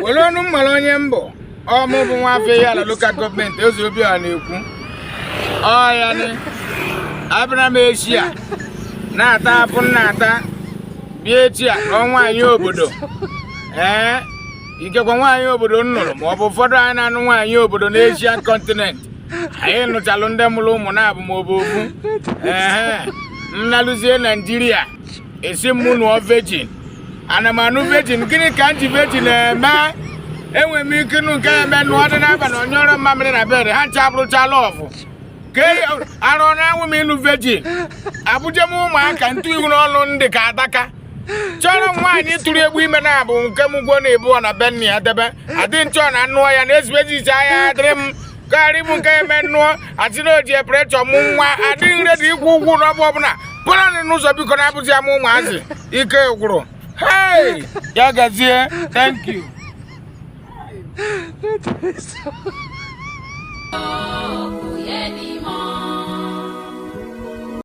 Were ọnụ mmara onye mbụ ọ mụ bụ nwa afọ Ihiala Local Government, Eze Obiọha na-ekwu. Ọ ya ni abịara m Eshia na-ata afụ na-ata bịa echi a na nwaanyị obodo. Ee, ikekwe nwaanyị obodo m nụrụ, ma ọ bụ ụfọdụ anyị na-anụ nwaanyị obodo na Asian continent. Anyị nụchalụ ndị mụrụ ụmụ naabọ ma ọ bụ ofu. Ee, m nalụzie Naijiria, esi m nụọ virgin. Ana m anụ virgin? Gịnị ka m ji virgin eme? Enwere m ike ịnụ nke eme nụọ dị n'abalị, ọ nyụọrọ mmamịrị na bed, ha ncha abụrụchala ọfụ ka arụ na-anwụ m ịnụ virgin. Abụje m ụmụaka ntụ ihu n'ọnụ ndị ka adaka. Chọrọ m nwaanyị tụrụ egbu ime na-abụ nke m gwuo na ịbụọ na be nna ya debe adị nchọ na nnụọ ya na ezigbo ejiche anya dịrị m karị bụ nke eme nnụọ asị na oji pressure mụ nwa adịghị ready ịkwụ ụgwọ n'ọbụ ọbụla pụrụ n'ụzọ. Biko, na-abụzi ya m ụmụazị ike gwụrụ. Hey, ya gazie, thank you.